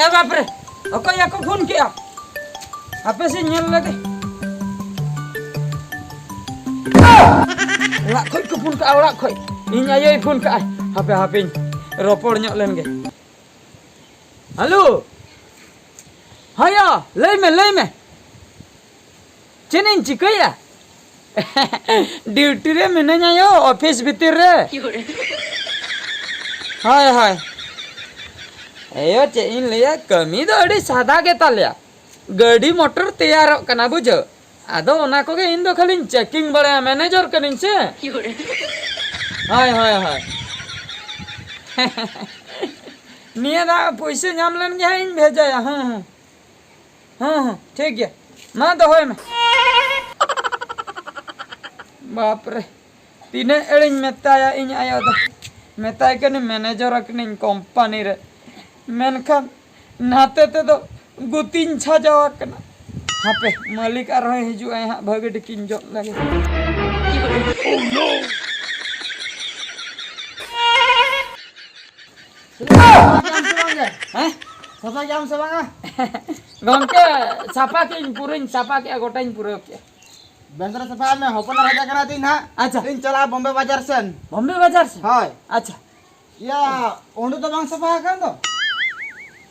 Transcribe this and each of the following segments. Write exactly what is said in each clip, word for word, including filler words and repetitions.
ᱮ ᱵᱟᱯᱨᱮ, ᱚᱠᱚᱭ ᱭᱟᱠᱚ ᱯᱷᱳᱱ ᱠᱮᱜᱼᱟ? ᱦᱟᱯᱮ ᱥᱮᱧ ᱧᱮᱞ ᱞᱮᱜᱮ᱾ ᱚᱲᱟᱜ ᱠᱷᱚᱡ ᱠᱚ ᱯᱷᱳᱱ ᱠᱟᱜᱼᱟ, ᱚᱲᱟᱜ ᱠᱷᱚᱡ᱾ ᱤᱧ ᱟᱭᱳᱭ ᱯᱷᱳᱱ ᱠᱟᱜᱼᱟᱭ᱾ ᱦᱟᱯᱮ, ᱦᱟᱯᱮᱧ ᱨᱚᱯᱚᱲ ᱧᱚᱜ ᱞᱮᱱ ᱜᱮ᱾ ᱦᱮᱞᱳ᱾ ᱦᱚᱭᱚ, ᱞᱟᱹᱭ ᱢᱮ, ᱞᱟᱹᱭ ᱢᱮ᱾ ᱪᱮᱫ ᱤᱧ ᱪᱤᱠᱟᱹᱭᱟ? ᱰᱤᱭᱩᱴᱤ ᱨᱮ ᱢᱤᱱᱟᱹᱧᱟ ᱭᱳ, ᱚᱯᱷᱤᱥ ᱵᱷᱤᱛᱤᱨ ᱨᱮ᱾ ᱦᱳᱭ, ᱦᱳᱭ᱾ ᱮᱭᱳ, ᱪᱮᱫ ᱤᱧ ᱞᱟᱹᱭᱟ, ᱠᱟᱹᱢᱤ ᱫᱚ ᱟᱹᱰᱤ ᱥᱟᱫᱟ ᱜᱮ ᱛᱟᱞᱮᱭᱟ᱾ ᱜᱟᱹᱰᱤ ᱢᱚᱴᱚᱨ ᱛᱮᱭᱟᱨᱚᱜ ᱠᱟᱱᱟ, ᱵᱩᱡᱷᱟᱹᱣ᱾ ᱟᱫᱚ ᱚᱱᱟ ᱠᱚᱜᱮ ᱤᱧ ᱫᱚ ᱠᱷᱟᱹᱞᱤᱧ ᱪᱮᱠᱤᱝ ᱵᱟᱲᱟᱭᱟ, ᱢᱮᱱᱮᱡᱚᱨ ᱠᱟᱹᱱᱟᱹᱧ ᱥᱮ᱾ ᱦᱳᱭ, ᱦᱳᱭ, ᱦᱳᱭ᱾ ᱱᱤᱭᱟᱹ ᱫᱷᱟᱣ ᱯᱩᱭᱥᱟᱹ ᱧᱟᱢ ᱞᱮᱱ ᱜᱮ ᱦᱟᱸᱜ ᱤᱧ ᱵᱷᱮᱡᱟᱭᱟ᱾ ᱦᱮᱸ, ᱦᱮᱸ᱾ ᱦᱮᱸ, ᱦᱮᱸ, ᱴᱷᱤᱠ ᱜᱮᱭᱟ᱾ ᱢᱟ ᱫᱚᱦᱚᱭ ᱢᱮ᱾ ᱵᱟᱯ ᱨᱮ, ᱛᱤᱱᱟᱹᱜ ᱮᱲᱤᱧ ᱢᱮᱛᱟᱭᱟ ᱤᱧ ᱟᱭᱳ ᱫᱚ᱾ ᱢᱮᱛᱟᱭ ᱠᱟᱹᱱᱟᱹᱧ ᱢᱮᱱᱮᱡᱚᱨ ᱟᱠᱟᱱᱟᱹᱧ ᱠᱳᱢᱯᱟᱱᱤ ᱨᱮ᱾ ᱢᱮᱱᱠᱷᱟᱱ ᱱᱟᱛᱮ ᱛᱮᱫᱚ ᱜᱩᱛᱤᱧ ᱥᱟᱡᱟᱣ ᱟᱠᱟᱱᱟ᱾ ᱦᱟᱯᱮ, ᱢᱟᱹᱞᱤᱠ ᱟᱨᱦᱚᱸᱭ ᱦᱤᱡᱩᱜᱼᱟᱭ ᱦᱟᱸᱜ, ᱵᱷᱟᱹᱜᱤ ᱴᱷᱤᱠᱤᱧ ᱡᱚᱢ ᱞᱮᱜᱮ᱾ ᱥᱟᱯᱷᱟ ᱠᱮᱜᱼᱟᱢ ᱥᱮ ᱵᱟᱝ ᱜᱮ? ᱦᱮᱸ? ᱥᱟᱯᱷᱟ ᱠᱮᱜᱼᱟᱢ ᱥᱮ ᱵᱟᱝᱟ? ᱜᱚᱢᱠᱮ, ᱥᱟᱯᱷᱟ ᱠᱮᱜᱼᱟᱹᱧ, ᱯᱩᱨᱟᱹᱧ ᱥᱟᱯᱷᱟ ᱠᱮᱜᱼᱟ, ᱜᱚᱴᱟᱧ ᱯᱩᱨᱟᱹᱣ ᱠᱮᱜᱼᱟ᱾ ᱵᱮᱥ ᱨᱮ ᱥᱟᱯᱷᱟᱭ ᱢᱮ, ᱦᱚᱯᱚᱱ ᱮᱨᱟ ᱦᱮᱡ ᱟᱠᱟᱱᱟ ᱛᱤᱧ ᱱᱟᱦᱟᱜ᱾ ᱟᱪᱪᱷᱟ᱾ ᱤᱧ ᱪᱟᱞᱟᱜᱼᱟ ᱵᱚᱢᱵᱮ ᱵᱟᱡᱟᱨ ᱥᱮᱱ᱾ ᱵᱚᱢᱵᱮ ᱵᱟᱡᱟᱨ ᱥᱮᱱ? ᱦᱳᱭ᱾ ᱟᱪᱪᱷᱟ᱾ ᱭᱟ, ᱚᱸᱰᱮ ᱫᱚ ᱵᱟᱝ ᱥᱟᱯᱷᱟ ᱟᱠᱟᱱ ᱫᱚ?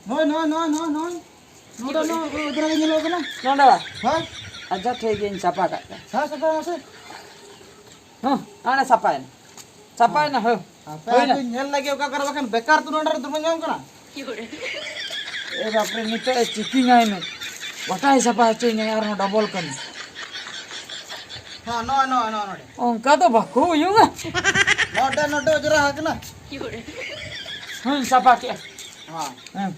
ᱱᱚᱜᱼᱚᱭ, ᱱᱚᱜᱼᱚᱭ, ᱱᱚᱜᱼᱚᱭ, ᱱᱚᱜᱼᱚᱭ, ᱱᱚᱜᱼᱚᱭ᱾ ᱱᱚᱰᱮ, ᱱᱚᱜᱼᱚᱭ, ᱚᱡᱽᱨᱟ ᱜᱮ ᱧᱮᱞᱚᱜ ᱠᱟᱱᱟ᱾ ᱱᱚᱰᱮ ᱵᱟ? ᱦᱳᱭ᱾ ᱟᱪᱪᱷᱟ, ᱴᱷᱤᱠ ᱜᱮᱭᱟ, ᱤᱧ ᱥᱟᱯᱷᱟ ᱠᱟᱜ ᱠᱟᱱᱟ᱾ ᱦᱮᱸ, ᱥᱟᱯᱷᱟᱭ ᱢᱮᱥᱮ᱾ ᱦᱚᱸ, ᱦᱟᱱᱮ ᱥᱟᱯᱷᱟᱭᱮᱱᱟ᱾ ᱥᱟᱯᱷᱟᱭᱮᱱᱟ, ᱦᱳᱭ᱾ ᱟᱯᱮ ᱦᱩᱭᱱᱟ᱾ ᱟᱯᱮ ᱧᱮᱞ ᱞᱟᱹᱜᱤᱫ ᱚᱠᱟ ᱠᱚᱨᱮ ᱵᱟᱠᱷᱟᱱ ᱵᱮᱠᱟᱨ ᱛᱩᱞᱟᱹ ᱱᱚᱰᱮ ᱫᱩᱲᱩᱵ ᱧᱟᱢ ᱠᱟᱱᱟ᱾ ᱮ ᱵᱟᱯᱨᱮ, ᱱᱤᱛᱚᱜ ᱮ ᱪᱮᱠᱤᱝ ᱟᱭ ᱢᱮ᱾ ᱜᱚᱴᱟᱭ ᱥᱟᱯᱷᱟ ᱦᱚᱪᱚᱭᱤᱧᱟᱭ ᱟᱨᱦᱚᱸ ᱰᱚᱵᱚᱞ ᱠᱟᱹᱢᱤ᱾ ᱦᱮᱸ, ᱱᱚᱜᱼᱚᱭ, ᱱᱚᱜᱼᱚᱭ, ᱱᱚᱜᱼᱚᱭ ᱱᱚᱰᱮ᱾ ᱚᱱᱠᱟ ᱫᱚ ᱵᱟᱠᱚ ᱦᱩᱭᱩᱜᱼᱟ᱾ ᱱᱚᱰᱮ, ᱱᱚᱰᱮ ᱚᱡᱽᱨᱟ ᱟᱠᱟᱱᱟ᱾ ᱦᱮᱸ, ᱥᱟᱯᱷᱟ ᱠᱮᱜᱼᱟ᱾ ᱦᱮᱸ᱾ ᱦᱮᱸ᱾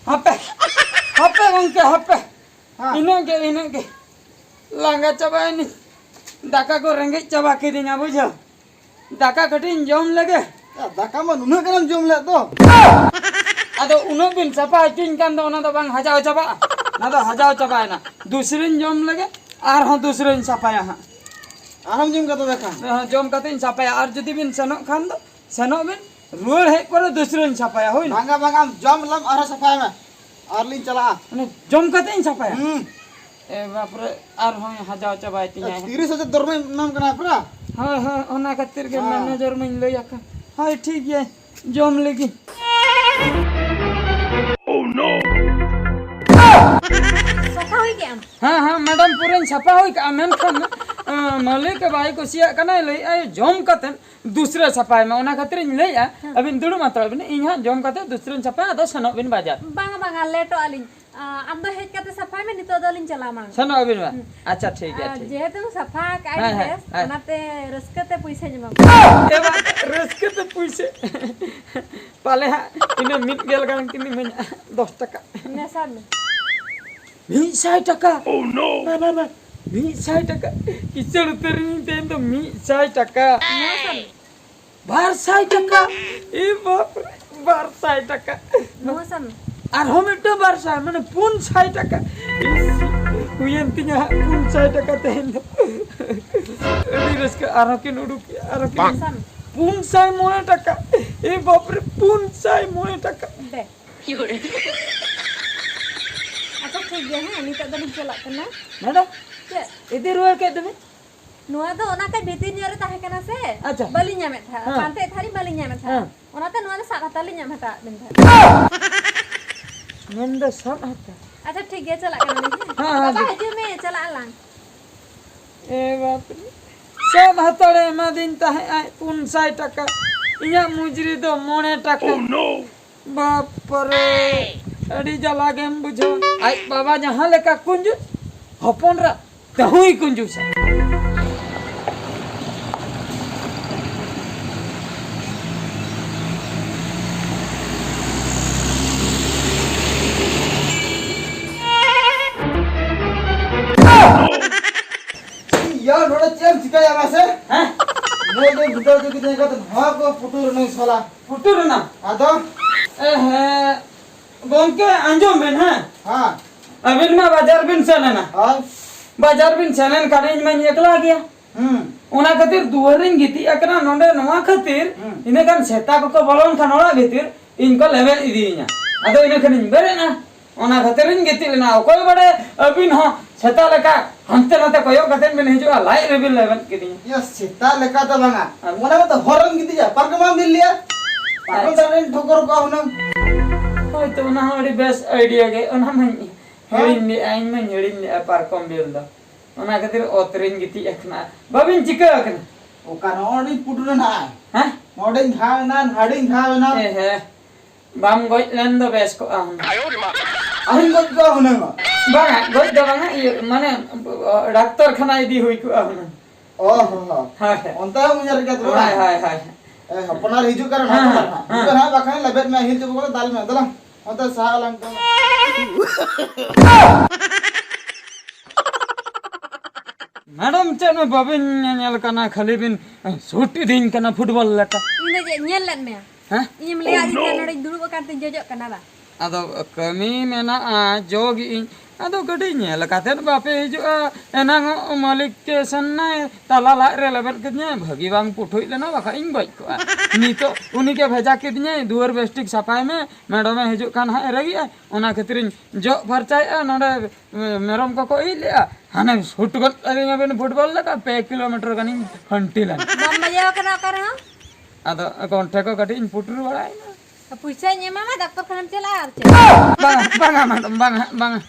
ᱦᱟᱯᱮ, ᱦᱟᱯᱮ ᱜᱚᱝᱠᱮ, ᱦᱟᱯᱮ᱾ ᱦᱮᱸ᱾ ᱤᱱᱟᱹᱜ ᱜᱮ, ᱤᱱᱟᱹᱜ ᱜᱮ᱾ ᱞᱟᱸᱜᱟ ᱪᱟᱵᱟᱭᱮᱱᱟᱹᱧ᱾ ᱫᱟᱠᱟ ᱠᱚ ᱨᱮᱸᱜᱮᱡ ᱪᱟᱵᱟ ᱠᱤᱫᱤᱧᱟ, ᱵᱩᱡᱷᱟᱹᱣ᱾ ᱫᱟᱠᱟ ᱠᱟᱹᱴᱤᱡ ᱤᱧ ᱡᱚᱢ ᱞᱮᱜᱮ᱾ ᱭᱟ, ᱫᱟᱠᱟ ᱢᱟ ᱱᱩᱱᱟᱹᱜ ᱜᱟᱱᱮᱢ ᱡᱚᱢ ᱞᱮᱫ ᱫᱚ᱾ ᱟᱫᱚ ᱩᱱᱟᱹᱜ ᱵᱤᱱ ᱥᱟᱯᱷᱟ ᱦᱚᱪᱚᱧ ᱠᱟᱱ ᱫᱚ, ᱚᱱᱟ ᱫᱚ ᱵᱟᱝ ᱦᱟᱡᱟᱣ ᱪᱟᱵᱟᱜᱼᱟ? ᱚᱱᱟ ᱫᱚ ᱦᱟᱡᱟᱣ ᱪᱟᱵᱟᱭᱮᱱᱟ᱾ ᱫᱩᱥᱨᱟᱧ ᱡᱚᱢ ᱞᱮᱜᱮ, ᱟᱨᱦᱚᱸ ᱫᱩᱥᱨᱟᱧ ᱥᱟᱯᱷᱟᱭᱟ ᱦᱟᱸᱜ᱾ ᱟᱨᱦᱚᱸ ᱡᱚᱢ ᱠᱟᱛᱮ ᱫᱟᱠᱟ? ᱦᱮᱸ, ᱡᱚᱢ ᱠᱟᱛᱮ ᱤᱧ ᱥᱟᱯᱷᱟᱭᱟ᱾ ᱟᱨ ᱡᱩᱫᱤ ᱵᱤᱱ ᱥᱮᱱᱚᱜ ᱠᱷᱟᱱ ᱫᱚ ᱥᱮᱱᱚᱜ ᱵᱤᱱ, ᱨᱩᱣᱟᱹᱲ ᱦᱮᱡ ᱯᱚᱨᱮ ᱫᱩᱥᱨᱟᱧ ᱥᱟᱯᱷᱟᱭᱟ, ᱦᱩᱭ ᱱᱟ? ᱵᱟᱝᱟ, ᱵᱟᱝᱟ, ᱟᱢ ᱡᱚᱢ ᱞᱮᱢ ᱟᱨᱦᱚᱸ ᱥᱟᱯᱷᱟᱭ ᱢᱮ, ᱟᱨ ᱞᱤᱧ ᱪᱟᱞᱟᱜᱼᱟ᱾ ᱢᱟᱱᱮ ᱡᱚᱢ ᱠᱟᱛᱮ ᱤᱧ ᱥᱟᱯᱷᱟᱭᱟ? ᱦᱩᱸ᱾ ᱮ ᱵᱟᱯᱨᱮ, ᱟᱨᱦᱚᱸᱭ ᱦᱟᱡᱟᱣ ᱪᱟᱵᱟᱭ ᱛᱤᱧᱟ᱾ ᱛᱤᱨᱤᱥ ᱦᱟᱡᱟᱨ ᱫᱚᱨᱢᱟᱧ ᱮᱢᱟᱢ ᱠᱟᱱᱟ ᱯᱩᱨᱟ᱾ ᱦᱳᱭ, ᱦᱳᱭ, ᱚᱱᱟ ᱠᱷᱟᱹᱛᱤᱨ ᱜᱮ ᱦᱮᱸ᱾ ᱢᱮᱱᱮᱡᱟᱨ ᱢᱟᱧ ᱞᱟᱹᱭ ᱟᱠᱟᱱ᱾ ᱦᱳᱭ, ᱴᱷᱤᱠ ᱜᱮᱭᱟ, ᱡᱚᱢ ᱞᱟᱹᱜᱤᱫ᱾ ᱥᱟᱯᱷᱟ ᱦᱩᱭ ᱠᱮᱜ ᱟᱢ? ᱦᱮᱸ, ᱦᱮᱸ, ᱢᱮᱰᱟᱢ, ᱯᱩᱨᱟᱹᱧ ᱥᱟᱯᱷᱟ ᱦᱩᱭ ᱠᱟᱜᱼᱟ, ᱢᱮᱱᱠᱷᱟᱱ, ᱟᱸ, ᱢᱟᱹᱞᱤᱠ ᱵᱟᱭ ᱠᱩᱥᱤᱭᱟᱜ ᱠᱟᱱᱟᱭ, ᱞᱟᱹᱭᱮᱫᱼᱟᱭ, "ᱡᱚᱢ ᱠᱟᱛᱮᱫ ᱫᱩᱥᱨᱟᱹ ᱥᱟᱯᱷᱟᱭ ᱢᱮ", ᱚᱱᱟ ᱠᱷᱟᱹᱛᱤᱨ ᱤᱧ ᱞᱟᱹᱭᱮᱫᱼᱟ, ᱦᱮᱸ᱾ ᱟᱹᱵᱤᱱ ᱫᱩᱲᱩᱵ ᱦᱟᱛᱟᱲᱚᱜ ᱵᱤᱱ, ᱤᱧ ᱦᱟᱸᱜ ᱡᱚᱢ ᱠᱟᱛᱮᱫ ᱫᱩᱥᱨᱟᱹᱧ ᱥᱟᱯᱷᱟᱭᱟ, ᱟᱫᱚ ᱥᱮᱱᱚᱜ ᱵᱤᱱ ᱵᱟᱡᱟᱨ᱾ ᱵᱟᱝᱟ, ᱵᱟᱝᱟ, ᱞᱮᱴᱚᱜ ᱟᱹᱞᱤᱧ᱾ ᱟ, ᱟᱢ ᱫᱚ ᱦᱮᱡ ᱠᱟᱛᱮ ᱥᱟᱯᱷᱟᱭ ᱢᱮ, ᱱᱤᱛᱚᱜ ᱫᱚ ᱟᱹᱞᱤᱧ ᱪᱟᱞᱟᱜᱼᱟ ᱢᱟᱲᱟᱝ᱾ ᱥᱮᱱᱚᱜ ᱟᱹᱵᱤᱱ ᱢᱟ᱾ ᱦᱩᱸ᱾ ᱟᱪᱪᱷᱟ, ᱴᱷᱤᱠ ᱜᱮᱭᱟ, ᱟᱨ ᱴᱷᱤᱠ ᱜᱮᱭᱟ᱾ ᱡᱮᱦᱮᱛᱩᱢ ᱥᱟᱯᱷᱟ ᱟᱠᱟᱫᱼᱟ ᱦᱮᱸ, ᱤᱧ ᱦᱮᱸ, ᱵᱮᱥ, ᱦᱮᱸ᱾ ᱚᱱᱟᱛᱮ ᱨᱟᱹᱥᱠᱟᱹ ᱛᱮ ᱯᱩᱭᱥᱟᱹᱧ ᱮᱢᱟᱢᱟ᱾ ᱮ ᱵᱟ, ᱨᱟᱹᱥᱠᱟᱹ ᱛᱮ ᱯᱩᱭᱥᱟᱹ᱾ ᱯᱟᱞᱮ ᱦᱟᱸᱜ ᱤᱱᱟᱹ ᱢᱤᱫ ᱜᱮᱞ ᱜᱟᱱ ᱠᱤᱱ ᱤᱢᱟᱹᱧᱟ, ᱫᱚᱥ ᱴᱟᱠᱟ᱾ ᱱᱮ ᱥᱟᱵ ᱢᱮ᱾ ᱢᱤᱫ ᱥᱟᱭ ᱴᱟᱠᱟ? Oh no! ᱵᱟ, ᱵᱟ, ᱵᱟ, ᱢᱤᱫ ᱥᱟᱭ ᱴᱟᱠᱟ? ᱠᱤᱥᱟᱹᱬ ᱩᱛᱟᱹᱨ ᱤᱧ ᱛᱮᱦᱮᱧ ᱫᱚ ᱢᱤᱫ ᱥᱟᱭ ᱴᱟᱠᱟ᱾ ᱱᱚᱣᱟ ᱥᱟᱵ ᱢᱮ᱾ ᱵᱟᱨ ᱥᱟᱭ ᱴᱟᱠᱟ? ᱮ ᱵᱟᱯ ᱨᱮ, ᱵᱟᱨ ᱥᱟᱭ ᱴᱟᱠᱟ᱾ ᱱᱚᱣᱟ ᱥᱟᱵ ᱢᱮ᱾ ᱟᱨᱦᱚᱸ ᱢᱤᱫᱴᱟᱝ ᱵᱟᱨ ᱥᱟᱭ, ᱢᱟᱱᱮ ᱯᱩᱱ ᱥᱟᱭ ᱴᱟᱠᱟ᱾ ᱤᱥ, ᱦᱩᱭᱮᱱ ᱛᱤᱧᱟ ᱦᱟᱸᱜ ᱯᱩᱱ ᱥᱟᱭ ᱴᱟᱠᱟ ᱛᱮᱦᱮᱧ ᱫᱚ᱾ ᱟᱹᱰᱤ ᱨᱟᱹᱥᱠᱟᱹ, ᱟᱨᱦᱚᱸ ᱠᱤᱱ ᱩᱰᱩᱠ ᱠᱮᱜᱼᱟ, ᱟᱨᱦᱚᱸ ᱠᱤᱱ ᱵᱟᱝ᱾ ᱯᱩᱱ ᱥᱟᱭ ᱢᱚᱬᱮ ᱴᱟᱠᱟ᱾ ᱮ ᱵᱟᱯ ᱨᱮ, ᱯᱩᱱ ᱥᱟᱭ ᱢᱚᱬᱮ ᱴᱟᱠᱟ᱾ ᱫᱮ᱾ ᱟᱪᱪᱷᱟ, ᱴᱷᱤᱠ ᱜᱮᱭᱟ, ᱦᱮᱸ, ᱱᱤᱛᱚᱜ ᱫᱚᱞᱤᱧ ᱪᱟᱞᱟᱜ ᱠᱟᱱᱟ᱾ ᱢᱮᱰᱟᱢ, ᱪᱮᱫ? ᱤᱫᱤ ᱨᱩᱣᱟᱹᱲ ᱠᱮᱫ ᱫᱚᱵᱤᱱ? ᱱᱚᱣᱟ ᱫᱚ ᱚᱱᱟ ᱠᱟᱹᱡ ᱵᱷᱤᱛᱤᱨ ᱧᱚᱜ ᱨᱮ ᱛᱟᱦᱮᱸ ᱠᱟᱱᱟ ᱥᱮ, ᱟᱪᱪᱷᱟ᱾ ᱵᱟᱹᱞᱤᱧ ᱧᱟᱢᱮᱫ ᱛᱟᱦᱮᱸᱫ, ᱦᱮᱸ᱾ ᱯᱟᱱᱛᱮᱭᱮᱫ ᱛᱟᱦᱮᱸᱫ ᱞᱤᱧ, ᱵᱟᱹᱞᱤᱧ ᱧᱟᱢᱮᱫ ᱛᱟᱦᱮᱸᱫ᱾ ᱦᱮᱸ᱾ ᱚᱱᱟᱛᱮ ᱱᱚᱣᱟ ᱫᱚ ᱥᱟᱵ ᱦᱟᱛᱟᱲ ᱞᱤᱧ ᱧᱟᱢ ᱦᱟᱛᱟᱣᱟᱫ ᱵᱤᱱ ᱛᱟᱦᱮᱸᱫ᱾ ᱢᱮᱱᱫᱚ ᱥᱟᱵ ᱦᱟᱛᱟᱲ? ᱟᱪᱪᱷᱟ, ᱴᱷᱤᱠ ᱜᱮᱭᱟ, ᱪᱟᱞᱟᱜ ᱠᱟᱱᱟᱞᱤᱧ, ᱦᱮᱸ? ᱦᱮᱸ, ᱦᱮᱸ, ᱵᱟᱵᱟ, ᱴᱷᱤᱠ᱾ ᱦᱤᱡᱩᱜ ᱢᱮ, ᱪᱟᱞᱟᱜ ᱟᱞᱟᱝ᱾ ᱮ ᱵᱟᱯ ᱨᱮ, ᱥᱟᱵ ᱦᱟᱛᱟᱲᱮ ᱮᱢᱟᱫᱤᱧ ᱛᱟᱦᱮᱸᱫ ᱟᱡ ᱯᱩᱱ ᱥᱟᱭ ᱴᱟᱠᱟ, ᱤᱧᱟᱹᱜ ᱢᱩᱡᱽᱨᱤ ᱫᱚ ᱢᱚᱬᱮ ᱴᱟᱠᱟ᱾ Oh no! ᱵᱟᱯ ᱨᱮ, ᱟᱹᱰᱤ ᱡᱟᱞᱟ ᱜᱮᱢ ᱵᱩᱡᱷᱟᱹᱣᱟ᱾ ᱟᱡ ᱵᱟᱵᱟ ᱡᱟᱦᱟᱸ ᱞᱮᱠᱟ ᱠᱩᱧᱡᱩᱥ, ᱦᱚᱯᱚᱱ ᱨᱟ ᱛᱟᱹᱦᱩᱭ ᱠᱩᱧᱡᱩᱥᱟ᱾ ᱭᱟ, ᱱᱚᱰᱮ ᱪᱮᱫ ᱮᱢ ᱪᱤᱠᱟᱹᱭᱟ ᱢᱟᱥᱮ? ᱦᱮᱸ? ᱱᱚᱣᱟ ᱫᱚ ᱵᱷᱤᱛᱟᱹᱨ ᱫᱚ ᱠᱤᱪᱷᱩ ᱠᱟᱛᱮ ᱱᱚᱣᱟ ᱠᱚ ᱯᱩᱴᱩᱨ ᱨᱮᱱᱟᱜ ᱥᱟᱞᱟ᱾ ᱯᱩᱴᱩᱨ ᱨᱮᱱᱟᱜ? ᱟᱫᱚ? ᱮ, ᱦᱮᱸ, ᱜᱚᱝᱠᱮ, ᱟᱸᱡᱚᱢ ᱵᱮᱱ, ᱦᱮᱸ? ᱦᱮᱸ᱾ ᱟᱹᱵᱤᱱ ᱢᱟ ᱵᱟᱡᱟᱨ ᱵᱤᱱ ᱥᱮᱱ ᱮᱱᱟ᱾ ᱦᱳᱭ᱾ ᱵᱟᱡᱟᱨ ᱵᱤᱱ ᱥᱮᱱ ᱮᱱ ᱠᱷᱟᱱ ᱤᱧ ᱢᱟᱧ ᱮᱠᱞᱟ ᱜᱮᱭᱟ᱾ ᱦᱩᱸ᱾ ᱚᱱᱟ ᱠᱷᱟᱹᱛᱤᱨ ᱫᱩᱣᱟᱹᱨ ᱨᱤᱧ ᱜᱤᱛᱤᱡ ᱟᱠᱟᱱᱟ ᱱᱚᱰᱮ, ᱱᱚᱣᱟ ᱠᱷᱟᱹᱛᱤᱨ ᱦᱩᱸ᱾ ᱤᱱᱟᱹ ᱠᱷᱟᱱ ᱥᱮᱛᱟ ᱠᱚᱠᱚ ᱵᱚᱞᱚᱱ ᱠᱷᱟᱱ ᱚᱲᱟᱜ ᱵᱷᱤᱛᱤᱨ, ᱤᱧ ᱠᱚ ᱞᱮᱵᱮᱫ ᱤᱫᱤᱭᱤᱧᱟ᱾ ᱟᱫᱚ ᱤᱱᱟᱹ ᱠᱷᱟᱱᱤᱧ ᱵᱮᱨᱮᱫ ᱮᱱᱟ᱾ ᱚᱱᱟ ᱠᱷᱟᱹᱛᱤᱨᱤᱧ ᱜᱤᱛᱤᱡ ᱞᱮᱱᱟ᱾ ᱚᱠᱚᱭ ᱵᱟᱲᱟᱭ ᱟᱹᱵᱤᱱ ᱦᱚᱸ ᱥᱮᱛᱟ ᱞᱮᱠᱟ ᱦᱟᱱᱛᱮ ᱱᱟᱛᱮ ᱠᱚᱭᱚᱜ ᱠᱟᱛᱮ ᱵᱤᱱ ᱦᱤᱡᱩᱜᱼᱟ, ᱞᱟᱡ ᱨᱮᱵᱤᱱ ᱞᱮᱵᱮᱫ ᱠᱤᱫᱤᱧᱟ᱾ ᱭᱟ, ᱥᱮᱛᱟ ᱞᱮᱠᱟ ᱫᱚ ᱵᱟᱝᱟ᱾ ᱟᱨ? ᱚᱱᱟ ᱢᱟᱛᱚ ᱦᱚᱨ ᱨᱮᱢ ᱜᱤᱛᱤᱡᱟ, ᱯᱟᱨᱠᱚᱢ ᱵᱟᱢ ᱵᱤᱞ ᱞᱮᱜᱼᱟ? ᱯᱟᱨᱠᱚᱢ ᱟᱪᱪᱷᱟ᱾ ᱪᱮᱛᱟᱱ ᱨᱮᱧ ᱴᱷᱚᱠᱚᱨ ᱠᱚᱜᱼᱟ ᱦᱩᱱᱟᱹᱝ᱾ ᱦᱳᱭ ᱛᱚ, ᱚᱱᱟ ᱦᱚᱸ ᱟᱹᱰᱤ ᱵᱮᱥ idea ᱜᱮ᱾ ᱚᱱᱟ ᱢᱟᱧ ᱦᱮᱸ? ᱦᱤᱲᱤᱧ ᱞᱮᱜᱼᱟ, ᱤᱧ ᱢᱟᱧ ᱦᱤᱲᱤᱧ ᱞᱮᱜᱼᱟ ᱯᱟᱨᱠᱚᱢ ᱵᱤᱞ ᱫᱚ᱾ ᱚᱱᱟ ᱠᱷᱟᱹᱛᱤᱨ ᱚᱛ ᱨᱤᱧ ᱜᱤᱛᱤᱡ ᱟᱠᱟᱱᱟ᱾ ᱵᱟᱹᱵᱤᱱ ᱪᱤᱠᱟᱹ ᱟᱠᱟᱱᱟ? ᱚᱠᱟ ᱱᱚᱜᱼᱚᱭ ᱯᱩᱴᱩᱨ ᱮᱱᱟ᱾ ᱦᱮᱸ? ᱱᱚᱰᱮᱧ ᱜᱷᱟᱣ ᱮᱱᱟ, ᱦᱟᱰᱮᱧ ᱜᱷᱟᱣ ᱮᱱᱟ᱾ ᱮ ᱦᱮᱸ᱾ ᱵᱟᱢ ᱜᱚᱡ ᱞᱮᱱ ᱫᱚ ᱵᱮᱥ ᱠᱚᱜᱼᱟ ᱦᱩᱱᱟᱹᱝ᱾ ᱟᱨᱦᱚᱧ ᱜᱚᱡ ᱠᱚᱜᱼᱟ ᱦᱩᱱᱟᱹᱝ᱾ ᱵᱟᱝᱟ, ᱜᱚᱡ ᱫᱚ ᱵᱟᱝᱟ, ᱤᱭᱟᱹ, ᱢᱟᱱᱮ, ᱰᱟᱠᱛᱚᱨ ᱠᱷᱟᱱᱟ ᱤᱫᱤ ᱦᱩᱭ ᱠᱚᱜᱼᱟ ᱦᱩᱱᱟᱹᱝ᱾ ᱚ ᱦᱚᱸ ᱦᱚᱸ᱾ ᱦᱳᱭ, ᱦᱳᱭ᱾ ᱚᱱᱛᱮ ᱦᱚᱸ ᱩᱭᱦᱟᱹᱨ ᱜᱮᱭᱟ ᱛᱚᱵᱮ ᱦᱳᱭ, ᱵᱟᱝ? ᱦᱳᱭ, ᱦᱳᱭ᱾ ᱮ, ᱦᱚᱯᱚᱱ ᱟᱨ ᱦᱤᱡᱩᱜ ᱠᱟᱱᱟ ᱦᱮᱸ, ᱱᱟᱦᱟᱜ ᱦᱮᱸ, ᱵᱟᱝ? ᱦᱮᱸ᱾ ᱦᱤᱡᱩᱜ ᱱᱟᱦᱟᱜ, ᱵᱟᱠᱷᱟᱱ ᱞᱮᱵᱮᱫ ᱢᱮ, ᱦᱤᱞ ᱪᱚᱯᱚ ᱠᱚᱨᱮ ᱫᱟᱞ ᱢᱮ, ᱫᱮᱞᱟ᱾ ᱚᱱᱛᱮ ᱥᱟᱦᱟ ᱟᱞᱟᱝ ᱠᱚ᱾ ᱢᱮᱰᱟᱢ, ᱪᱮᱫ ᱢᱮ ᱵᱟᱵᱤᱱ ᱧᱮᱧᱮᱞ ᱠᱟᱱᱟ, ᱠᱷᱟᱹᱞᱤ ᱵᱤᱱ ᱥᱩᱴ ᱤᱫᱤᱧ ᱠᱟᱱᱟ ᱯᱷᱩᱴᱵᱚᱞ ᱞᱮᱠᱟ᱾ ᱤᱧ ᱫᱚ ᱪᱮᱫ ᱧᱮᱞ ᱞᱮᱫ ᱢᱮᱭᱟ? ᱦᱮᱸ? ᱤᱧᱮᱢ ᱞᱟᱹᱭᱟ ᱤᱧ ᱫᱚ ᱱᱚᱰᱮᱧ ᱫᱩᱲᱩᱵ ᱟᱠᱟᱱ ᱛᱮᱧ ᱡᱚᱡᱚᱜ ᱠᱟᱱᱟ ᱵᱟ? ᱟᱫᱚ ᱠᱟᱹᱢᱤ ᱢᱮᱱᱟᱜᱼᱟ, ᱡᱚᱜᱮᱜ ᱟᱹᱧ᱾ ᱟᱫᱚ ᱠᱟᱹᱴᱤᱡ ᱧᱮᱞ ᱠᱟᱛᱮᱫ ᱵᱟᱯᱮ ᱦᱤᱡᱩᱜᱼᱟ? ᱮᱱᱟᱝ ᱢᱟᱹᱞᱤᱠ ᱠᱮ ᱥᱮᱱ ᱱᱟᱭ, ᱛᱟᱞᱟ ᱞᱟᱡ ᱨᱮ ᱞᱮᱵᱮᱫ ᱠᱮᱫᱤᱧᱟᱭ, ᱵᱷᱟᱹᱜᱤ ᱵᱟᱝ ᱯᱩᱴᱷᱩᱡ ᱞᱮᱱᱟ, ᱵᱟᱠᱷᱟᱡ ᱤᱧ ᱜᱚᱡ ᱠᱚᱜᱼᱟ᱾ ᱱᱤᱛᱚᱜ ᱩᱱᱤ ᱜᱮ ᱵᱷᱮᱡᱟ ᱠᱮᱫᱤᱧᱟᱭ, "ᱫᱩᱣᱟᱹᱨ ᱵᱮᱥ ᱴᱷᱤᱠ ᱥᱟᱯᱷᱟᱭ ᱢᱮ, ᱢᱮᱰᱚᱢᱮ ᱦᱤᱡᱩᱜ ᱠᱷᱟᱱ ᱦᱟᱸᱜ ᱮ ᱨᱟᱹᱜᱤᱜᱼᱟ", ᱚᱱᱟ ᱠᱷᱟᱹᱛᱤᱨᱤᱧ ᱡᱚᱜ ᱯᱷᱟᱨᱪᱟᱭᱮᱫᱼᱟ᱾ ᱱᱚᱰᱮ ᱢᱮᱨᱚᱢ ᱠᱚᱠᱚ ᱤᱡ ᱞᱮᱫᱼᱟ, ᱦᱟᱱᱮ ᱥᱩᱴ ᱜᱚᱫ ᱠᱟᱹᱫᱤᱧᱟᱵᱤᱱ ᱯᱷᱩᱴᱵᱚᱞ ᱞᱮᱠᱟ, ᱯᱮ ᱠᱤᱞᱳᱢᱤᱴᱟᱨ ᱜᱟᱱᱤᱧ ᱠᱷᱟᱹᱱᱴᱤ ᱞᱮᱱᱟ᱾ ᱵᱟᱢ ᱵᱟᱡᱟᱣ ᱠᱟᱱᱟ ᱚᱠᱟ ᱨᱮᱦᱚᱸ? ᱟᱫᱚ ᱜᱚᱱᱴᱷᱮ ᱠᱚ ᱠᱟᱹᱴᱤᱡ ᱤᱧ ᱯᱩᱴᱩᱨ ᱵᱟᱲᱟᱭᱮᱱᱟ᱾ ᱯᱩᱭᱥᱟᱹᱧ ᱮᱢᱟᱢᱟ, ᱰᱟᱠᱛᱚᱨ ᱠᱷᱟᱱᱟᱢ ᱪᱟᱞᱟᱜᱼᱟ ᱟᱨ ᱪᱮᱫ? ᱵᱟᱝᱟ, ᱵᱟᱝᱟ, ᱢᱮᱰᱟᱢ, ᱵᱟᱝᱟ, ᱵᱟᱝᱟ᱾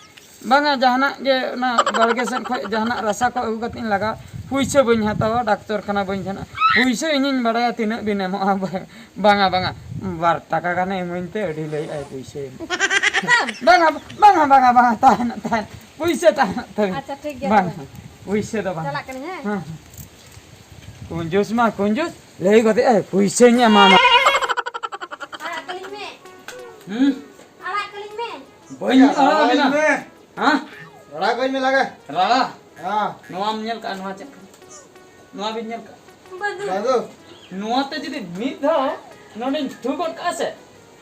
ᱵᱟᱝᱟ, ᱡᱟᱦᱟᱱᱟᱜ ᱜᱮ ᱚᱱᱟ ᱵᱟᱲᱜᱮ ᱥᱮᱫ ᱠᱷᱚᱱ ᱡᱟᱦᱟᱱᱟᱜ ᱨᱟᱥᱟ ᱠᱚ ᱟᱹᱜᱩ ᱠᱟᱛᱮ ᱤᱧ ᱞᱟᱜᱟᱣᱟ᱾ ᱯᱩᱭᱥᱟᱹ ᱵᱟᱹᱧ ᱦᱟᱛᱟᱣᱟ, ᱰᱟᱠᱛᱚᱨ ᱠᱷᱟᱱᱟ ᱵᱟᱹᱧ ᱥᱮᱱᱚᱜᱼᱟ᱾ ᱯᱩᱭᱥᱟᱹ ᱤᱧᱤᱧ ᱵᱟᱲᱟᱭᱟ ᱛᱤᱱᱟᱹᱜ ᱵᱤᱱ ᱮᱢᱚᱜᱼᱟ᱾ ᱵᱟᱝᱟ, ᱵᱟᱝᱟ, ᱵᱟᱨ ᱴᱟᱠᱟ ᱜᱟᱱᱮ ᱤᱢᱟᱹᱧ ᱛᱮ ᱟᱹᱰᱤ ᱞᱟᱹᱭᱮᱫᱼᱟᱭ ᱯᱩᱭᱥᱟᱹ ᱮᱢ᱾ ᱦᱟᱛᱟᱣ᱾ ᱵᱟᱝᱟ, ᱵᱟᱝᱟ, ᱵᱟᱝᱟ, ᱵᱟᱝᱟ, ᱛᱟᱦᱮᱱᱟ, ᱛᱟᱦᱮᱱᱟ᱾ ᱯᱩᱭᱥᱟᱹ ᱛᱟᱦᱮᱱᱟ ᱛᱟᱹᱵᱤᱱ᱾ ᱟᱪᱪᱷᱟ, ᱴᱷᱤᱠ ᱜᱮᱭᱟ ᱵᱟᱝᱟ, ᱛᱚᱵᱮ᱾ ᱯᱩᱭᱥᱟᱹ ᱫᱚ ᱵᱟᱝᱟ᱾ ᱪᱟᱞᱟᱜ ᱠᱟᱹᱱᱟᱹᱧ, ᱦᱮᱸ? ᱦᱮᱸ, ᱦᱮᱸ᱾ ᱠᱩᱧᱡᱩᱥ ᱢᱟ ᱠᱩᱧᱡᱩᱥ, ᱞᱟᱹᱭ ᱜᱚᱫᱮᱜ ᱟᱭ, "ᱯᱩᱭᱥᱟᱹᱧ ᱮᱢᱟᱢᱟ᱾" ᱟᱲᱟᱜ ᱠᱟᱹᱞᱤᱧ ᱢᱮ᱾ ᱦᱩᱸ? ᱟᱲᱟᱜ ᱠᱟᱹᱞᱤᱧ ᱢᱮ᱾ ᱵᱟᱹᱧ ᱟᱲᱟᱜ ᱟᱲᱟᱜ ᱟᱵᱤᱱᱟ᱾ ᱢᱮ᱾ ᱦᱮᱸ? ᱟᱲᱟᱜ ᱠᱟᱹᱧ ᱢᱮ ᱞᱟᱜᱟ᱾ ᱨᱟᱲᱟ᱾ ᱦᱮᱸ᱾ ᱱᱚᱣᱟᱢ ᱧᱮᱞ ᱠᱟᱜᱼᱟ? ᱱᱚᱣᱟ ᱪᱮᱫ ᱠᱟᱱᱟ? ᱱᱚᱣᱟ ᱵᱤᱱ ᱧᱮᱞ ᱠᱟᱜᱼᱟ? ᱵᱟᱹᱫᱩ᱾ ᱱᱚᱣᱟ ᱛᱮ ᱡᱩᱫᱤ ᱢᱤᱫ ᱫᱷᱟᱣ ᱱᱚᱰᱮᱧ ᱛᱷᱩ ᱜᱚᱫ ᱠᱟᱜᱼᱟ ᱥᱮ,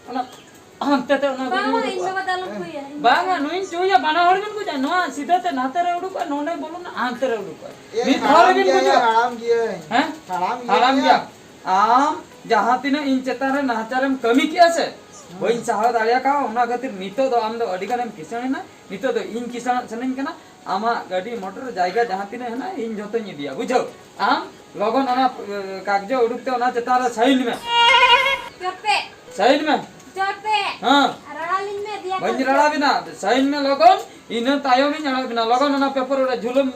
ᱚᱱᱟ ᱦᱟᱱᱛᱮ ᱛᱮ ᱚᱱᱟ ᱵᱟᱝ, ᱜᱩᱞᱤ ᱵᱟᱝ, ᱤᱧ ᱩᱰᱩᱠᱚᱜᱼᱟ᱾ ᱵᱟᱵᱟ ᱫᱚ ᱟᱞᱚᱢ ᱠᱩᱭᱟ, ᱤᱧ ᱵᱟᱝᱟ, ᱵᱟᱵᱟ᱾ ᱱᱩᱭᱤᱧ ᱛᱷᱩᱭᱟ, ᱵᱟᱱᱟ ᱦᱚᱲ ᱵᱤᱱ ᱵᱩᱡᱟ, ᱱᱚᱣᱟ ᱥᱤᱫᱷᱟᱹ ᱛᱮ ᱱᱟᱛᱮ ᱨᱮ ᱩᱰᱩᱠᱚᱜᱼᱟ, ᱱᱚᱰᱮ ᱵᱚᱞᱚᱱᱟ, ᱦᱟᱱᱛᱮ ᱨᱮ ᱩᱰᱩᱠᱚᱜᱼᱟ᱾ ᱮ, ᱢᱤᱫ ᱫᱷᱟᱣ ᱦᱟᱲᱟᱢ ᱨᱮᱵᱤᱱ ᱜᱮᱭᱟᱭ, ᱵᱩᱡᱟ᱾ ᱦᱟᱲᱟᱢ ᱜᱮᱭᱟᱭ᱾ ᱦᱮᱸ? ᱦᱟᱲᱟᱢ ᱜᱮᱭᱟᱭ᱾ ᱦᱟᱲᱟᱢ ᱜᱮᱭᱟ᱾ ᱟᱢ ᱡᱟᱦᱟᱸ ᱛᱤᱱᱟᱹᱜ ᱤᱧ ᱪᱮᱛᱟᱱ ᱨᱮ ᱱᱟᱦᱟᱪᱟᱨᱮᱢ ᱠᱟᱹᱢᱤ ᱠᱮᱜᱼᱟ ᱥᱮ, ᱦᱩᱸ᱾ ᱵᱟᱹᱧ ᱥᱟᱦᱟᱣ ᱫᱟᱲᱮᱭᱟᱠᱟᱫᱼᱟ, ᱚᱱᱟ ᱠᱷᱟᱹᱛᱤᱨ ᱱᱤᱛᱚᱜ ᱫᱚ ᱟᱢ ᱫᱚ ᱟᱹᱰᱤ ᱜᱟᱱᱮᱢ ᱠᱤᱥᱟᱹᱬ ᱮᱱᱟ᱾ ᱱᱤᱛᱚᱜ ᱫᱚ ᱤᱧ ᱠᱤᱥᱟᱹᱬᱚᱜ ᱥᱟᱱᱟᱧ ᱠᱟᱱᱟ᱾ ᱟᱢᱟᱜ ᱜᱟᱹᱰᱤ ᱢᱚᱴᱚᱨ ᱡᱟᱭᱜᱟ ᱡᱟᱦᱟᱸ ᱛᱤᱱᱟᱹᱜ ᱦᱮᱱᱟᱜᱼᱟ, ᱤᱧ ᱡᱷᱚᱛᱚᱧ ᱤᱫᱤᱭᱟ, ᱵᱩᱡᱷᱟᱹᱣ? ᱟᱢ ᱞᱚᱜᱚᱱ ᱚᱱᱟ, ᱮ, ᱠᱟᱜᱡᱚ ᱩᱰᱩᱠ ᱛᱮ ᱚᱱᱟ ᱪᱮᱛᱟᱱ ᱨᱮ ᱥᱟᱭᱤᱱ ᱢᱮ᱾ ᱪᱚᱯᱮ᱾ ᱥᱟᱭᱤᱱ ᱢᱮ᱾ ᱪᱚᱯᱮ᱾ ᱦᱮᱸ᱾ ᱨᱟᱲᱟ ᱞᱤᱧ ᱢᱮ, ᱫᱮᱭᱟ ᱵᱟᱹᱧ ᱠᱚ ᱨᱟᱲᱟ ᱪᱚᱯᱮ᱾ ᱵᱤᱱᱟ, ᱥᱟᱭᱤᱱ ᱢᱮ ᱞᱚᱜᱚᱱ, ᱤᱱᱟᱹ ᱛᱟᱭᱚᱢ ᱤᱧ ᱟᱲᱟᱜ ᱵᱤᱱᱟ᱾ ᱞᱚᱜᱚᱱ ᱚᱱᱟ ᱯᱮᱯᱟᱨ ᱨᱮ ᱡᱷᱩᱞᱟᱹᱢ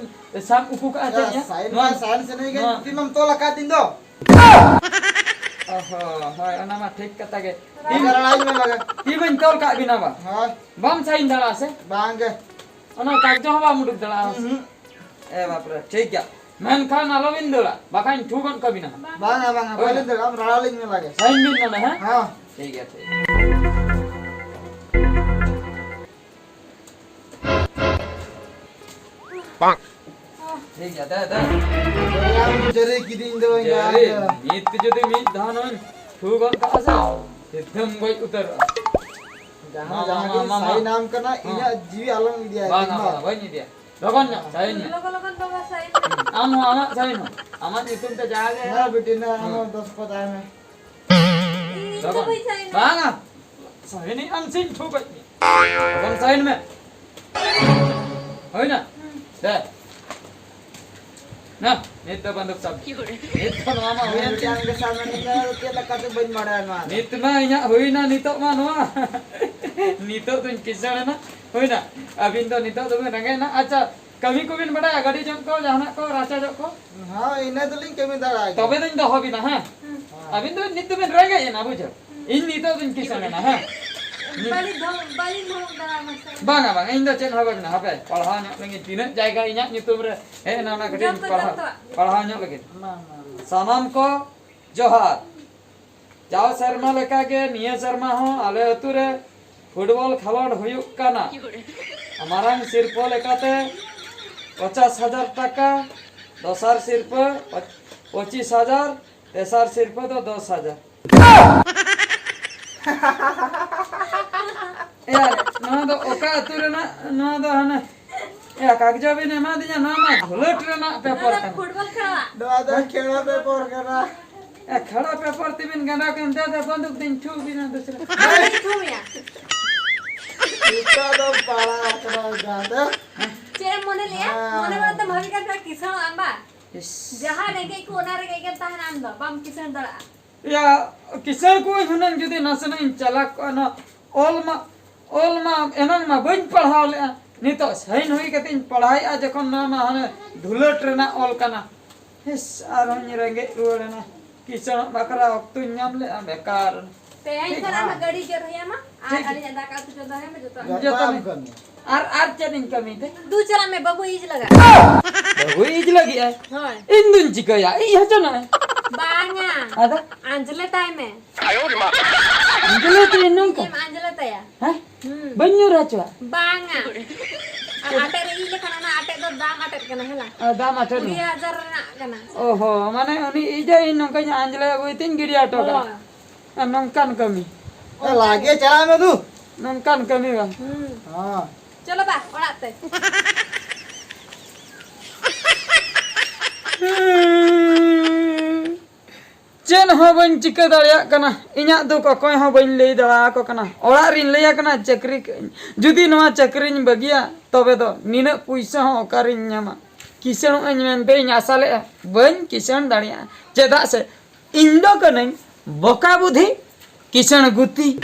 ᱥᱟᱵ ᱩᱠᱩ ᱠᱟᱜᱼᱟ ᱪᱮᱫ ᱭᱟ, ᱭᱟ? ᱥᱟᱭᱤᱱ ᱱᱚᱣᱟ, ᱢᱟ ᱥᱟᱭᱤᱱ ᱥᱮᱱ ᱜᱮ ᱱᱚᱣᱟ᱾ ᱛᱤ ᱢᱟᱢ ᱛᱚᱞ ᱟᱠᱟᱫ ᱛᱤᱧ ᱫᱚ᱾ ᱚᱦᱚ, ᱦᱳᱭ, ᱚᱱᱟ ᱢᱟ ᱴᱷᱤᱠ ᱠᱟᱛᱷᱟ ᱜᱮ᱾ ᱛᱤ ᱨᱟᱲᱟᱧ ᱢᱮ ᱞᱟᱜᱟ᱾ ᱛᱤ ᱢᱟᱧ ᱛᱚᱞ ᱠᱟᱜ ᱵᱤᱱᱟ ᱵᱟ᱾ ᱦᱳᱭ᱾ ᱵᱟᱢ ᱥᱟᱭᱤᱱ ᱫᱟᱲᱮᱭᱟᱜᱼᱟ ᱥᱮ? ᱵᱟᱝ ᱜᱮ᱾ ᱚᱱᱟ ᱠᱟᱜᱡᱚ ᱦᱚᱸ ᱵᱟᱢ ᱩᱰᱩᱠ ᱫᱟᱲᱮᱭᱟᱜᱼᱟ᱾ ᱦᱩᱸ, ᱦᱩᱸ᱾ ᱮ ᱵᱟᱯᱨᱮ, ᱴᱷᱤᱠ ᱜᱮᱭᱟ᱾ ᱢᱮᱱᱠᱷᱟᱱ ᱟᱞᱚᱵᱤᱱ ᱫᱟᱹᱲᱟ, ᱵᱟᱠᱷᱟᱱ ᱴᱷᱩ ᱜᱚᱫ ᱠᱟᱵᱤᱱᱟ᱾ ᱵᱟᱝᱟ, ᱵᱟᱝᱟ, ᱦᱳᱭ᱾ ᱵᱟᱹᱞᱤᱧ ᱫᱟᱹᱲᱟ, ᱟᱢ ᱨᱟᱲᱟ ᱞᱤᱧ ᱢᱮ ᱞᱟᱜᱮ᱾ ᱥᱟᱭᱤᱱ ᱵᱤᱱ ᱱᱚᱰᱮ, ᱦᱮᱸ? ᱦᱮᱸ᱾ ᱴᱷᱤᱠ ᱜᱮᱭᱟ, ᱴᱷᱤᱠ ᱜᱮᱭᱟ᱾ ᱴᱷᱤᱠ ᱜᱮᱭᱟ, ᱫᱮ, ᱫᱮ᱾ ᱟᱢ ᱡᱟᱹᱨᱤ ᱠᱤᱫᱤᱧ ᱫᱚ ᱤᱧ ᱡᱟᱹᱨᱤ, ᱫᱚ᱾ ᱱᱤᱛ ᱡᱩᱫᱤ ᱢᱤᱫ ᱫᱷᱟᱣ ᱱᱚᱣᱟᱧ ᱴᱷᱩ ᱜᱚᱫ ᱠᱟᱜᱼᱟ ᱥᱮ, ᱮᱠᱫᱚᱢ ᱜᱚᱡ ᱩᱛᱟᱹᱨᱚᱜᱼᱟ᱾ ᱡᱟᱦᱟᱸ, ᱢᱟ, ᱡᱟᱦᱟᱸ ᱢᱟ, ᱜᱮ ᱢᱟ, ᱢᱟ᱾ ᱥᱟᱭᱤᱱ ᱟᱢ ᱠᱟᱱᱟ, ᱦᱮᱸ᱾ ᱤᱧᱟᱹᱜ ᱡᱤᱣᱤ ᱟᱞᱚᱢ ᱤᱫᱤᱭᱟ, ᱵᱟᱝᱟ, ᱤᱧ ᱫᱚ᱾ ᱵᱟᱝᱟ, ᱵᱟᱹᱧ ᱤᱫᱤᱭᱟ᱾ ᱞᱚᱜᱚᱱ ᱧᱚᱜ, ᱥᱟᱭᱤᱱ ᱢᱮ᱾ ᱞᱚᱜᱚᱱ, ᱞᱚᱜᱚᱱ ᱵᱟᱵᱟ, ᱥᱟᱭᱤᱱ ᱢᱮ᱾ ᱟᱢ ᱦᱚᱸ ᱟᱢᱟᱜ ᱥᱟᱭᱤᱱ ᱦᱚᱸ᱾ ᱟᱢᱟᱜ ᱧᱩᱛᱩᱢ ᱛᱮ ᱡᱟᱦᱟᱸ ᱜᱮ ᱦᱮᱸ, ᱦᱮᱱᱟᱜ᱾ ᱵᱤᱴᱤ, ᱱᱟ, ᱦᱮᱸ᱾ ᱟᱢᱟᱜ ᱫᱚᱥ ᱠᱚ ᱛᱟᱦᱮᱸ ᱢᱮ᱾ ᱤᱧ ᱫᱚ ᱞᱚᱜᱚᱱ᱾ ᱵᱟᱹᱧ ᱥᱟᱭᱤᱱᱟ᱾ ᱵᱟᱝᱟ᱾ ᱥᱟᱭᱤᱱ ᱟᱢ ᱥᱤᱧ ᱴᱷᱩ ᱜᱚᱡ ᱢᱮ᱾ ᱞᱚᱜᱚᱱ ᱥᱟᱭᱤᱱ ᱢᱮ᱾ ᱦᱩᱭᱱᱟ? ᱦᱩᱸ᱾ ᱫᱮ᱾ ᱱᱟ, ᱱᱤᱛ ᱫᱚ ᱵᱟᱱᱫᱩᱠ ᱥᱟᱵ᱾ ᱱᱤᱛ ᱫᱚ ᱱᱚᱣᱟ ᱢᱟ ᱦᱩᱭᱮᱱ ᱛᱤᱧ᱾ ᱢᱤᱫᱴᱟᱝ ᱜᱮ ᱥᱟᱵ ᱢᱮ, ᱱᱤᱛ ᱫᱚ ᱪᱮᱫ ᱞᱮᱠᱟᱛᱮ ᱵᱟᱹᱧ ᱵᱟᱲᱟᱭᱟ ᱱᱚᱣᱟ ᱫᱚ᱾ ᱱᱤᱛ ᱢᱟ ᱤᱧᱟᱹᱜ ᱦᱩᱭᱱᱟ ᱱᱤᱛᱚᱜ ᱢᱟ ᱱᱚᱣᱟ᱾ ᱱᱤᱛᱚᱜ ᱫᱚᱧ ᱠᱤᱥᱟᱹᱬ ᱮᱱᱟ᱾ ᱦᱩᱭᱱᱟ? ᱟᱹᱵᱤᱱ ᱫᱚ ᱱᱤᱛᱚᱜ ᱫᱚᱵᱤᱱ ᱨᱮᱸᱜᱮᱡ ᱮᱱᱟ᱾ ᱟᱪᱪᱷᱟ, ᱠᱟᱹᱢᱤ ᱠᱚᱵᱤᱱ ᱵᱟᱲᱟᱭᱟ? ᱜᱟᱹᱰᱤ ᱡᱚᱜ ᱠᱚ, ᱡᱟᱦᱟᱱᱟᱜ ᱠᱚ, ᱨᱟᱪᱟ ᱡᱚᱜ ᱠᱚ? ᱦᱳᱭ, ᱤᱱᱟᱹ ᱫᱚᱞᱤᱧ ᱠᱟᱹᱢᱤ ᱫᱟᱲᱮᱭᱟᱜ ᱜᱮᱭᱟ᱾ ᱛᱚᱵᱮ ᱫᱚᱧ ᱫᱚᱦᱚ ᱵᱤᱱᱟ, ᱦᱮᱸ? ᱦᱮᱸ᱾ ᱟᱹᱵᱤᱱ ᱫᱚ ᱱᱤᱛ ᱫᱚᱵᱤᱱ ᱨᱮᱸᱜᱮᱡ ᱮᱱᱟ, ᱵᱩᱡᱷᱟᱹᱣ? ᱦᱮᱸ᱾ ᱤᱧ ᱱᱤᱛᱚᱜ ᱫᱚᱧ ᱠᱤᱥᱟᱹᱬ ᱮᱱᱟ, ᱦᱮᱸ? ᱵᱟᱹᱞᱤᱧ ᱫᱚᱦᱚ, ᱵᱟᱹᱞᱤᱧ ᱫᱚᱦᱚ ᱫᱟᱲᱮᱭᱟᱜᱼᱟ, ᱢᱟᱥᱴᱟᱨ᱾ ᱵᱟᱝᱟ, ᱵᱟᱝᱟ, ᱤᱧ ᱫᱚ ᱪᱮᱫ ᱦᱚᱸ ᱵᱟᱹᱵᱤᱱᱟ, ᱦᱟᱯᱮ, ᱯᱟᱲᱦᱟᱣ ᱧᱚᱜ ᱞᱮᱱᱜᱤᱧ, ᱛᱤᱱᱟᱹᱜ ᱡᱟᱭᱜᱟ ᱤᱧᱟᱹᱜ ᱧᱩᱛᱩᱢ ᱨᱮ ᱦᱮᱡ ᱮᱱᱟ, ᱚᱱᱟ ᱠᱟᱹᱴᱤᱡ ᱡᱚᱛᱚ, ᱯᱟᱲᱦᱟᱣ, ᱡᱚᱛᱚ᱾ ᱯᱟᱲᱦᱟᱣ ᱧᱚᱜ ᱞᱮᱜᱤᱧ᱾ ᱢᱟ, ᱢᱟ, ᱢᱟ᱾ ᱥᱟᱱᱟᱢ ᱠᱚ ᱡᱚᱦᱟᱨ᱾ ᱡᱟᱣ ᱥᱮᱨᱢᱟ ᱞᱮᱠᱟᱜᱮ ᱱᱤᱭᱟᱹ ᱥᱮᱨᱢᱟ ᱦᱚᱸ ᱟᱞᱮ ᱟᱹᱛᱩ ᱨᱮ ᱯᱷᱩᱴᱵᱚᱞ ᱠᱷᱮᱞᱳᱰ ᱦᱩᱭᱩᱜ ᱠᱟᱱᱟ᱾ ᱢᱟᱨᱟᱝ ᱥᱤᱨᱯᱟᱹ ᱞᱮᱠᱟᱛᱮ ᱯᱚᱧᱪᱟᱥ ᱦᱟᱡᱟᱨ ᱴᱟᱠᱟ, ᱫᱚᱥᱟᱨ ᱥᱤᱨᱯᱟᱹ ᱯᱚᱸᱪᱤᱥ ᱦᱟᱡᱟᱨ, ᱛᱮᱥᱟᱨ ᱥᱤᱨᱯᱟᱹ ᱫᱚ ᱫᱚᱥ ᱦᱟᱡᱟᱨ᱾ ᱮᱭᱟ, ᱱᱚᱣᱟ ᱫᱚ ᱚᱠᱟ ᱟᱹᱛᱩ ᱨᱮᱱᱟᱜ? ᱱᱚᱣᱟ ᱫᱚ ᱦᱟᱱᱮ, ᱮᱭᱟ, ᱠᱟᱜᱡᱟ ᱵᱤᱱ ᱮᱢᱟᱫᱤᱧᱟ, ᱱᱚᱣᱟ ᱢᱟ ᱜᱷᱩᱞᱟᱹᱴ ᱨᱮᱱᱟᱜ ᱯᱮᱯᱟᱨ ᱠᱟᱱᱟ᱾ ᱯᱷᱩᱴᱵᱚᱞ ᱠᱷᱮᱞᱟ᱾ ᱱᱚᱣᱟ ᱫᱚ ᱠᱷᱮᱞᱟ ᱯᱮᱯᱟᱨ ᱠᱟᱱᱟ᱾ ᱮ, ᱠᱷᱮᱞᱟ ᱯᱮᱯᱟᱨ ᱛᱮᱵᱤᱱ ᱜᱟᱸᱰᱟ ᱠᱮᱱ ᱛᱮ ᱫᱚ ᱵᱚᱱᱫᱩᱠ ᱫᱤᱱ ᱪᱷᱩ ᱵᱤᱱᱟ ᱫᱩᱥᱨᱟ᱾ ᱟᱢ ᱫᱤᱱ ᱪᱷᱩ ᱢᱮᱭᱟ᱾ ᱱᱤᱛᱚᱜ ᱫᱚ ᱯᱟᱲᱟ ᱟᱠᱟᱱᱟ ᱜᱟᱸᱰᱟ᱾ ᱪᱮᱫ ᱮᱢ ᱢᱚᱱᱮ ᱞᱮᱭᱟ? ᱦᱮᱸ᱾ ᱢᱚᱱᱮ ᱢᱚᱱᱮ ᱛᱮ ᱵᱷᱟᱵᱤ ᱠᱟᱛᱮ ᱠᱤᱥᱟᱹᱬᱚᱜ ᱟᱢ ᱵᱟ? ᱤᱥ᱾ ᱡᱟᱦᱟᱸ ᱨᱮᱸᱜᱮᱡ ᱠᱚ ᱚᱱᱟ ᱨᱮᱸᱜᱮᱡ ᱜᱮᱢ ᱛᱟᱦᱮᱱᱟ ᱟᱢ ᱫᱚ, ᱵᱟᱢ ᱠᱤᱥᱟᱹᱬ ᱫᱟᱲᱮᱭᱟᱜᱼᱟ᱾ ᱭᱟ, ᱠᱤᱥᱟᱹᱬ ᱠᱚ ᱦᱩᱱᱟᱹᱝ ᱡᱩᱫᱤ ᱱᱟᱥᱮᱱᱟᱜ ᱤᱧ ᱪᱟᱞᱟᱠ ᱠᱚᱜᱼᱟ, ᱱᱚᱣᱟ ᱚᱞ ᱢᱟ, ᱚᱞ ᱢᱟ ᱮᱱᱟᱝ ᱢᱟ ᱵᱟᱹᱧ ᱯᱟᱲᱦᱟᱣ ᱞᱮᱜᱼᱟ, ᱱᱤᱛᱚᱜ ᱥᱟᱭᱤᱱ ᱦᱩᱭ ᱠᱟᱛᱮ ᱤᱧ ᱯᱟᱲᱦᱟᱣᱮᱜᱼᱟ, ᱡᱚᱠᱷᱚᱱ ᱱᱚᱣᱟ ᱢᱟ ᱦᱟᱱᱮ ᱫᱷᱩᱞᱟᱹᱴ ᱨᱮᱱᱟᱜ ᱚᱞ ᱠᱟᱱᱟ᱾ ᱦᱤᱥ, ᱟᱨᱦᱚᱸᱧ ᱨᱮᱸᱜᱮᱡ ᱨᱩᱣᱟᱹᱲ ᱮᱱᱟ᱾ ᱠᱤᱥᱟᱹᱬᱚᱜ ᱵᱟᱠᱷᱨᱟ ᱚᱠᱛᱚᱧ ᱧᱟᱢ ᱞᱮᱜᱼᱟ, ᱵᱮᱠᱟᱨ᱾ ᱛᱮᱦᱮᱧ ᱴᱷᱤᱠ ᱠᱷᱚᱱ ᱜᱮᱭᱟ᱾ ᱟᱢᱟᱜ ᱜᱟᱹᱰᱤ ᱡᱮᱨ ᱦᱩᱭ ᱟᱢᱟ, ᱟᱨ ᱴᱷᱤᱠ᱾ ᱟᱹᱞᱤᱧᱟᱜ ᱫᱟᱠᱟ ᱩᱛᱩ ᱪᱚᱸᱫᱟ ᱦᱩᱭ ᱟᱢᱟ, ᱡᱚᱛᱚ᱾ ᱡᱚᱛᱚ ᱡᱚᱛᱚ ᱟᱢ ᱠᱟᱹᱢᱤ᱾ ᱟᱨ, ᱟᱨ ᱪᱮᱫ ᱤᱧ ᱠᱟᱹᱢᱤ ᱛᱮ? ᱫᱩ ᱪᱟᱞᱟᱜ ᱢᱮ, ᱵᱟᱹᱵᱩ ᱤᱡ ᱞᱟᱜᱟᱜ᱾ ᱵᱟᱹᱵᱩ ᱤᱡ ᱞᱟᱹᱜᱤᱫ ᱟᱭ? ᱦᱳᱭ᱾ ᱤᱧ ᱫᱩᱧ ᱪᱤᱠᱟᱹᱭᱟ? ᱤᱡ ᱦᱚᱪᱚᱱᱟᱭ᱾ ᱵᱟᱝᱟ᱾ ᱟᱫᱚ? ᱟᱸᱡᱽᱞᱮ ᱛᱟᱭ ᱢᱮ᱾ ᱟᱸᱡᱽᱞᱮ ᱛᱮ ᱱᱚᱝᱠᱟ? ᱤᱧᱮᱢ ᱟᱸᱡᱽᱞᱮ ᱛᱟᱭᱟ᱾ ᱦᱮᱸ? ᱦᱩᱸ᱾ ᱵᱟᱹᱧ ᱧᱩᱨ ᱦᱚᱪᱚᱣᱟᱜ? ᱵᱟᱝᱟ᱾ ᱟᱨ ᱟᱴᱮᱫ ᱨᱮ ᱤᱡ ᱞᱮᱠᱷᱟᱱ ᱚᱱᱟ ᱟᱴᱮᱫ ᱫᱚ ᱫᱟᱢ ᱟᱴᱮᱫ ᱠᱟᱱᱟ, ᱦᱮᱸ ᱞᱟ? ᱟᱨ ᱫᱟᱢ ᱟᱴᱮᱫ ᱠᱩᱲᱤ ᱢᱮ᱾ ᱦᱟᱡᱟᱨ ᱨᱮᱱᱟᱜ ᱠᱟᱱᱟ᱾ ᱚᱦᱚ, ᱢᱟᱱᱮ ᱩᱱᱤ ᱤᱡᱟᱭ, ᱤᱧ ᱱᱚᱝᱠᱟᱧ ᱟᱸᱡᱽᱞᱮ ᱟᱹᱜᱩᱭ ᱛᱤᱧ ᱜᱤᱰᱤ ᱦᱚᱴᱚ ᱠᱟᱜᱼᱟ᱾ ᱦᱳᱭ᱾ ᱟᱨ ᱱᱚᱝᱠᱟᱱ ᱠᱟᱹᱢᱤ᱾ ᱮ, ᱞᱟᱜᱮ ᱪᱟᱞᱟᱜ ᱢᱮ ᱫᱩ᱾ ᱱᱚᱝᱠᱟᱱ ᱠᱟᱹᱢᱤ ᱵᱟᱝ᱾ ᱦᱩᱸ᱾ ᱦᱚᱸ᱾ ᱪᱚᱞᱚ ᱵᱟ, ᱚᱲᱟᱜ ᱛᱮ᱾ ᱪᱮᱫ ᱦᱚᱸ ᱵᱟᱹᱧ ᱪᱤᱠᱟᱹ ᱫᱟᱲᱮᱭᱟᱜ ᱠᱟᱱᱟ᱾ ᱤᱧᱟᱹᱜ ᱫᱩᱠ ᱚᱠᱚᱭ ᱦᱚᱸ ᱵᱟᱹᱧ ᱞᱟᱹᱭ ᱫᱟᱲᱮᱭᱟᱠᱚ ᱠᱟᱱᱟ᱾ ᱚᱲᱟᱜ ᱨᱤᱧ ᱞᱟᱹᱭ ᱟᱠᱟᱱᱟ ᱪᱟᱹᱠᱨᱤ ᱠᱟᱜ ᱟᱹᱧ᱾ ᱡᱩᱫᱤ ᱱᱚᱣᱟ ᱪᱟᱹᱠᱨᱤᱧ ᱵᱟᱹᱜᱤᱭᱟ, ᱛᱚᱵᱮ ᱫᱚ ᱱᱤᱱᱟᱹᱜ ᱯᱩᱭᱥᱟᱹ ᱦᱚᱸ ᱚᱠᱟᱨᱤᱧ ᱧᱟᱢᱟ? ᱠᱤᱥᱟᱹᱬᱚᱜ ᱟᱹᱧ ᱢᱮᱱᱛᱮᱧ ᱟᱥᱟ ᱞᱮᱜᱼᱟ, ᱵᱟᱹᱧ ᱠᱤᱥᱟᱹᱬ ᱫᱟᱲᱮᱭᱟᱜᱼᱟ᱾ ᱪᱮᱫᱟᱜ ᱥᱮ ᱤᱧ ᱫᱚ ᱠᱟᱹᱱᱟᱹᱧ ᱵᱚᱠᱟ ᱵᱩᱫᱷᱤ ᱠᱤᱥᱟᱹᱬ ᱜᱩᱛᱤ᱾